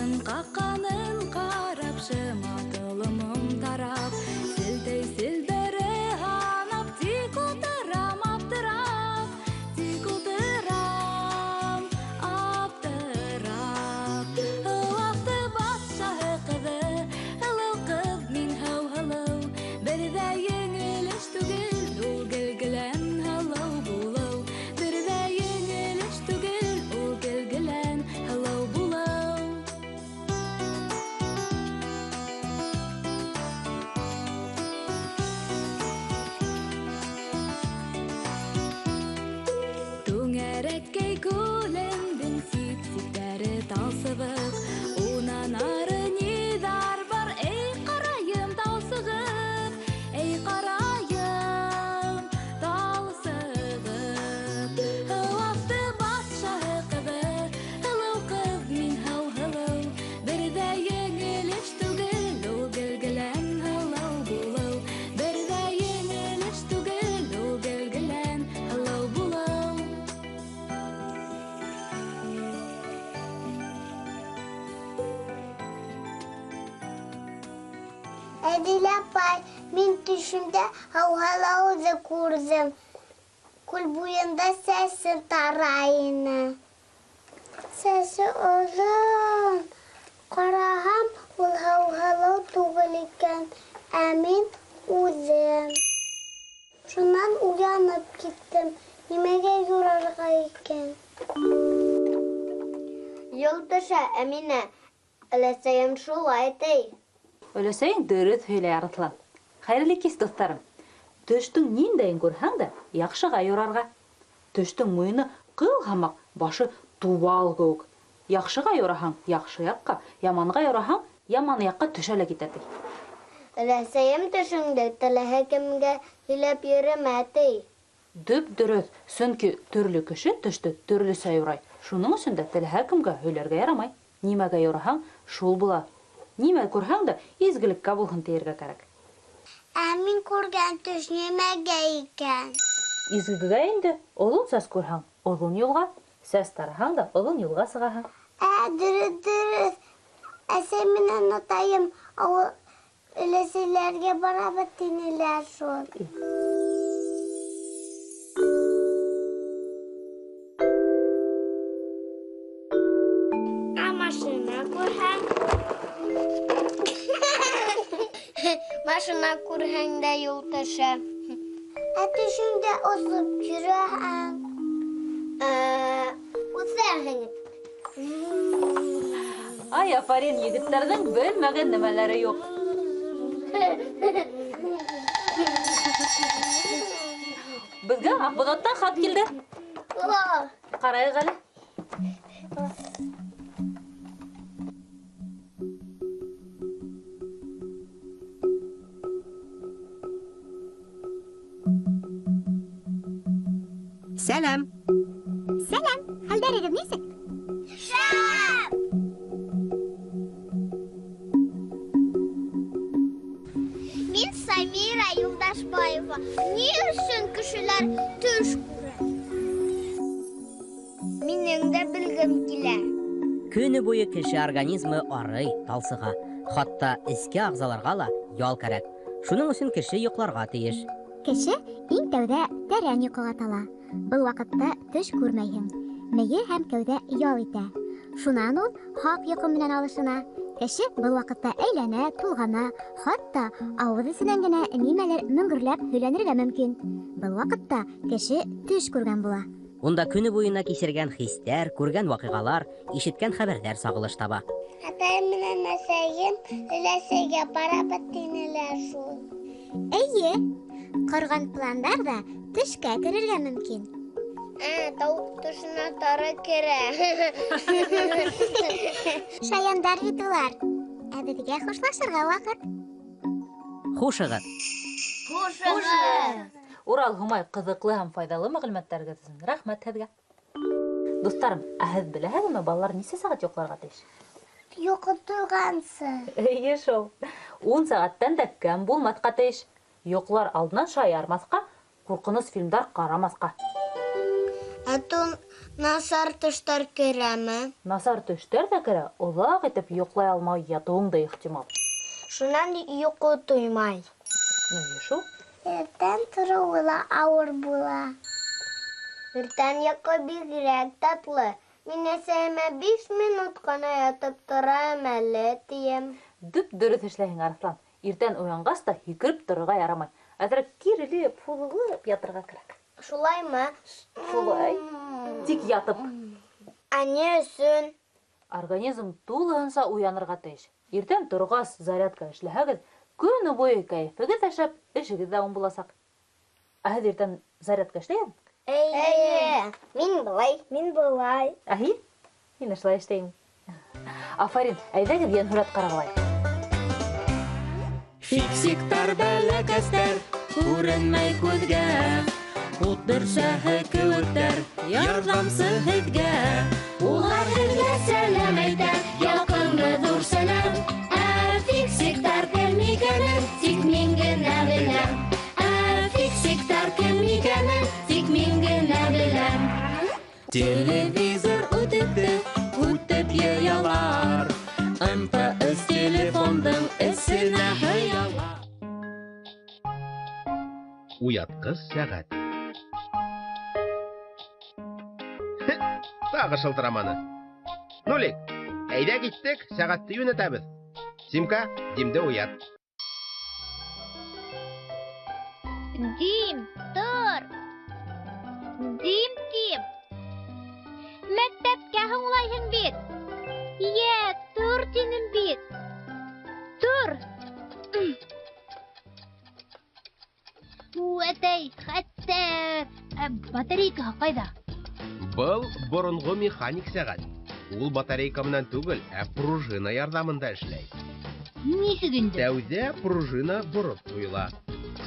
Қасын қаққанын қарап, шыма тұлымым тарап, Сілтей сілдері анап, тик отырам аптырап, тик отырам аптырап. Ылақты батшаһы ҡыҙы, һылыу ҡыҙ мин һыу-һылыу, бер ҙә еңел эш түгел, ул гел-гелән һылыу булыу. Бер ҙә еңел эш түгел, ул гел-гелән һылыу булыу. Түңәрәккәй күлемдең сит-ситтәре талсыбыҡ, унан ары ниҙәр бар, эй ҡарайым талсығып, эй ҡарайым талсығып. Һыуаҫты батшаһы ҡыҙы, һылыу ҡыҙ мин һыу-һылыу, бер ҙә еңел эш түгел, ул гел-гелән һылыу булыу. Бер ҙә еңел эш түгел, ул гел-гелән һылыу булыу. Әҙилә апай, мин төшөмдә һыуһылыуҙы күрҙем. Күл буйында сәсен тарай ине. Сәсе оҙон. Ҡараһам, ул һыуһылыу түгел икән, ә мин үҙем. Шунан уянып киттем. Нимәгә юрарға икән? Юл төшә, Әминә. Өләсәйем шулай ти. Өләсәйең дөрөҫ һөйләй, Арыҫлан. Хәйерле кис, дуҫтарым. Төштөң ниндәйен күрһәң дә, яҡшыға юрарға. Төштөң муйыны ҡыл һымаҡ, башы тубал кеүек. Яҡшыға юраһаң, яҡшы яҡҡа, яманға юраһаң, яман яҡҡа төшә лә китә ти. Өләсәйем төшөңдө теләһә кемгә һөйләп йөрөмә ти. Дөп-дөрөҫ, сөнки төрлө кеше төштө төрлөсә юрай. Шуның өсөн дә теләһә кемгә һөйләргә ярамай. Нимәгә юраһаң, шул була. Нимә күрһәң дә, изгелеккә булһын тиергә кәрәк. Ә мин күргән төш нимәгә икән? Изгегә инде, оҙон сәс күрһәң, оҙон юлға, сәс тараһаң да, оҙон юлға сығаһың. Ә, дөрөҫ, дөрөҫ. Әсәй менән атайым ауыл өләсәйләргә барабыҙ тинеләр шул. Ә машина күрһәң? Машина күрһәң дә юл төшә. Ә төшөңдә осоп йөрөһәң? Үҫәрһең. Ай, афарин, егеттәрҙең белмәгән нәмәләре юҡ. Беҙгә Аҡбуҙаттан хат килде. Ҡарайыҡ әле. Сәләм. Сәләм. Хәлдәрегеҙ нисек? Шәп! Мин Самира Юлдашбаева. Ни өсөн кешеләр төш күрә? Минең дә белгем килә. Көнө буйы кеше организмы арый, талсыға. Хатта эске ағзаларға ла ял кәрәк. Шуның өсөн кеше йоҡларға тейеш. Кеше иң тәүҙә тәрән йоҡоға тала. Был ваҡытта төш күрмәйһең. Мейе һәм кәүҙә ял итә. Шунан ул хаҡ йоҡо менән алышына. Кеше был ваҡытта әйләнә, тулғана, хатта ауыҙ эсенән генә нимәлер мөңгөрләп һөйләнергә мөмкин. Был ваҡытта кеше төш күргән була. Унда көнө буйына кисергән хистәр, күргән ваҡиғалар, ишеткән хәбәрҙәр сағылыш таба. Атайым менән әсәйем өләсәйгә барабыҙ тинеләр шул. Эйе, ҡорған пландар ҙа төшкә керергә мөмкин. Тауыҡ төшөнә тары керә. Шаяндар бит улар. Ә беҙгә хушлашырға ваҡыт. Хушығыҙ. Хушығыҙ. Урал Һомай, ҡыҙыҡлы һәм файҙалы мәғлүмәттәрегеҙ өсөн рәхмәт һеҙгә. Дуҫтарым, ә һеҙ беләһегеҙме, балалар нисә сәғәт йоҡларға тейеш? Йоҡо туйғансы. Эйе шул. 10 сәғәттән дә кәм булмаҫҡа тейеш. Йоҡлар алдынан шаярмаҫҡа, ҡурҡыныс фильмдар ҡарамаҫҡа. Ә Насар төштәр керәме? Насар төштәр ҙә керә, оҙаҡ итеп йоҡлай алмай ятыуың да ихтимал. Шунан йоҡо туймай. Эйе шул. Иртән тороуы ла ауыр була. Иртән йоҡо бигерәк татлы. Мин әсәйемә 5 минут ҡына ятып торайым әле, тием. Дөп-дөрөҫ эшләйһең, Арыҫлан. Иртән уянғас та һикереп торорға ярамай. Әҙерәк кирелеп, һуҙылып ятырға кәрәк. Шулаймы? Шулай. Тик ятып. Ә ни өсөн? Организм тулыһынса уянырға тейеш. Иртән торғас зарядка эшләһәгеҙ, көнө буйы кәйефегеҙ ҙә шәп, эшегеҙ ҙә уң буласаҡ. Ә һеҙ иртән зарядка эшләйһегеҙме? Эйе. Мин былай, мин былай. Ә һин? Һин ошолай эшләйһең. Афарин, әйҙәгеҙ йәнһүрәт ҡарағылайыҡ. Фиксиктар бәләкәстәр күренмәй күҙгә. Ут бөрсәһе кеүектәр ярҙамсы һеҙгә. Улар һеҙгә сәләм әйтә, ялҡынлы ҙур сәләм. Ә фиксиктар кем икәнен тик мин генә беләм. Ә фиксиктар кем икәнен тик мин генә беләм. Телевизор үтепте, үтеп йыялар. МТС телефондың эсенә һыялар. Уятҡыс сәғәт. Тағы шылтыраманы. Нулик, әйҙә киттек, сәғәтте йүнәтәбеҙ. Симка, Димде уят. Дим, тор. Дим, тип. Мәктәпкә һуңлайһың бит. Йә, тор тинем бит. Тор. Әтәй, хәтта батарейкаһы ҡайҙа? Был боронғо механик сәғәт. Ул батарейка менән түгел, ә пружина ярҙамында эшләй. Нисек инде? Тәүҙә пружина бороп ҡуйыла.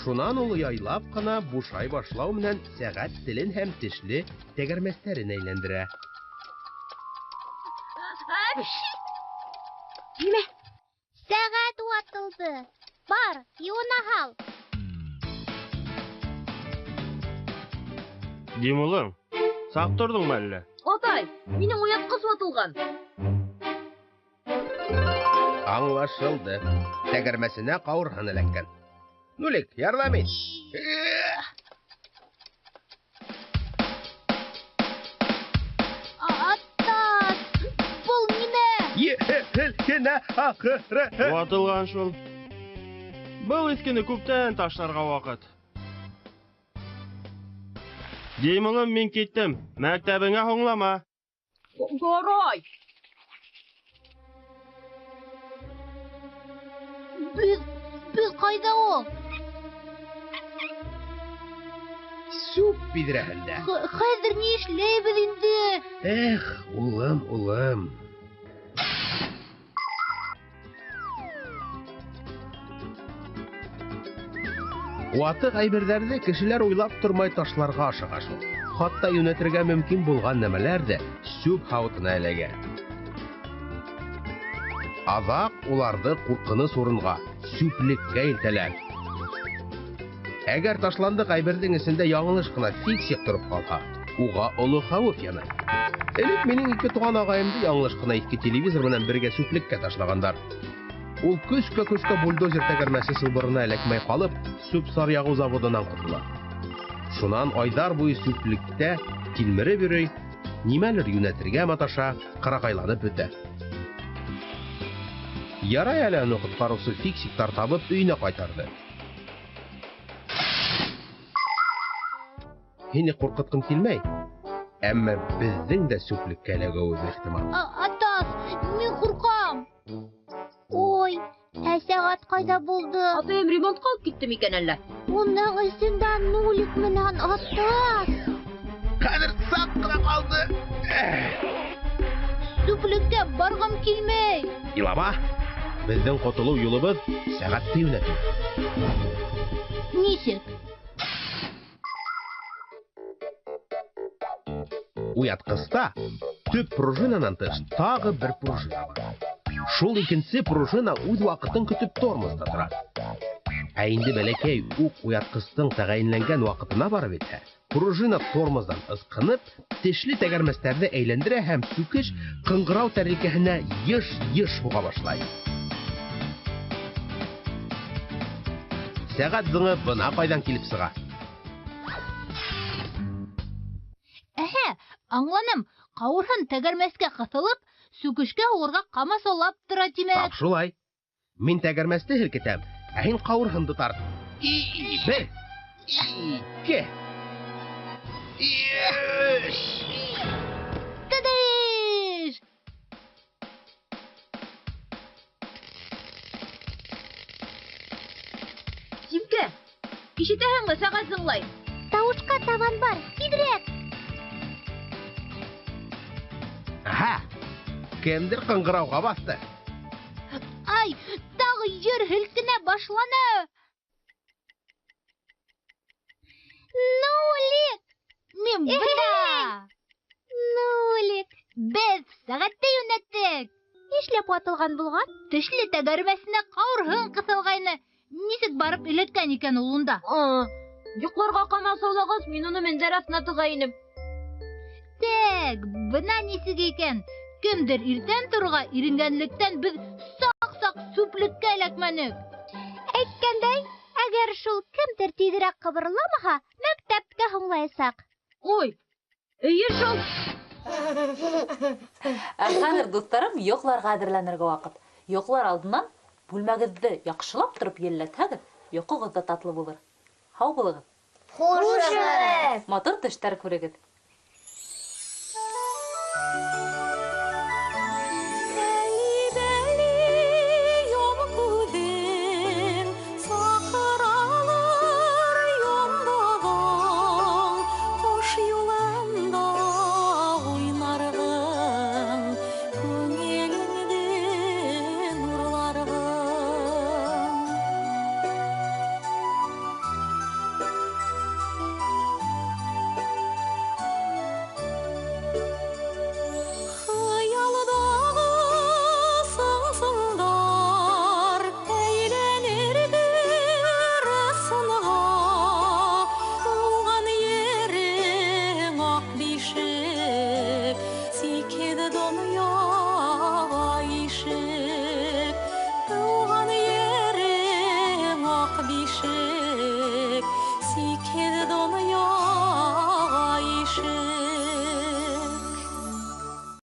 Шунан ул яйлап ҡына бушай башлау менән сәғәт телен һәм тешле тәгәрмәстәрен әйләндерә. Нимә? Сәғәт ватылды. Бар, йыуына һал. Дим, улым, саҡ торҙоңмо әллә? Атай, минең уятҡыс ватылған. Аңлашылды. Тәгәрмәсенә ҡауырһын эләккән. Нулик, ярҙам ит. Атас, был нимә? Ел генә ахыры. Ватылған шул. Был иҫкене күптән ташларға ваҡыт. Дим, улым, мин киттем. Мәктәбеңә һуңлама. Ярай. Беҙ ҡайҙа ул? Сүп биҙрәһендә. Хәҙер ни эшләйбеҙ инде? Эх, улым, улым. Ватыҡ әйберҙәрҙе кешеләр уйлап тормай ташларға ашыға шул. Хатта йүнәтергә мөмкин булған нәмәләр ҙә сүп һауытына эләгә. Аҙаҡ уларҙы ҡурҡыныс урынға, сүплеккә илтәләр. Әгәр ташландыҡ әйберҙең эсендә яңылыш ҡына фиксик тороп ҡалһа, уға оло хәүеф янай. Элек минең ике туған ағайымды яңылыш ҡына иҫке телевизор менән бергә сүплеккә ташлағандар. Ул көскә-көскә бульдозер тәгәрмәсе сылбырына эләкмәй ҡалып, сүп-сар яғыу заводынан ҡотола. Шунан айҙар буйы сүплектә тилмереп йөрөй, нимәлер йүнәтергә маташа, ҡырағайланып бөтә. Ярай әле уны ҡотҡарыусы фиксиктар табып өйөнә ҡайтарҙы. Һине ҡурҡытҡым килмәй, әммә беҙҙең дә сүплеккә эләгеүебеҙ ихтимал. Атас, мин ҡурҡам. Ой, ә сәғәт ҡайҙа булды? Атайым ремонтҡа алып китте микән әллә? Уның эсендә нулик менән атас. Хәҙер саҡ ҡына ҡалды. Сүплеккә барғым килмәй. Илама, беҙҙең ҡотолоу юлыбыҙ сәғәтте йүнәтеү. Нисек? Уятҡыста төп пружинанан тыш тағы бер пружина бар. Шул икенсе пружина үҙ ваҡытын көтөп тормозда тора. Ә инде бәләкәй уҡ уятҡыстың тәғәйенләнгән ваҡытына барып етһә, Пружина тормоздан ысҡынып, тешле тәгәрмәстәрҙе әйләндерә һәм сүкеш ҡыңғырау тәрилкәһенә йыш-йыш һуға башлай. Сәғәт зыңы бына ҡайҙан килеп сыға. Әһә, аңланым. Ҡауырһын тәгәрмәскә ҡыҫылып, сүкешкә һуғырға ҡамасаулап тора, тимәк. Тап шулай. Мин тәгәрмәсте һелкетәм, ә һин ҡауырһынды тарт. 1, 2, 3. Тыдыш! Тимкә, ишетәһеңме, сәғәт зыңлай? Тауышҡа табан бар, тиҙерәк! Аһа, кемдер ҡыңғырауға баҫты. Ай, тағы ер һелкенә башланы. Нулик! Мин бында! Нулик! Беҙ сәғәтте йүнәттек. Нишләп ватылған булған? Тешле тәгәрмәсенә ҡауырһын ҡыҫылғайны. Нисек барып эләккән икән ул унда? Йоҡларға ҡамасаулағас, мин уны мендәр аҫтына тыға инем. Тәк, бына нисек икән. Кемдер иртән торорға иренгәнлектән беҙ саҡ-саҡ сүплеккә эләкмәнек. Әйткәндәй, әгәр шул кемдер тиҙерәк ҡыбырламаһа, мәктәпкә һуңлаясаҡ. Ой, эйе шул. Ә хәҙер, дуҫтарым, йоҡларға әҙерләнергә ваҡыт. Йоҡлар алдынан бүлмәгеҙҙе яҡшылап тороп елләтһәгеҙ, йоҡоғоҙ ҙа татлы булыр. Һау булығыҙ. Хушығыҙ. Матур төштәр күрегеҙ.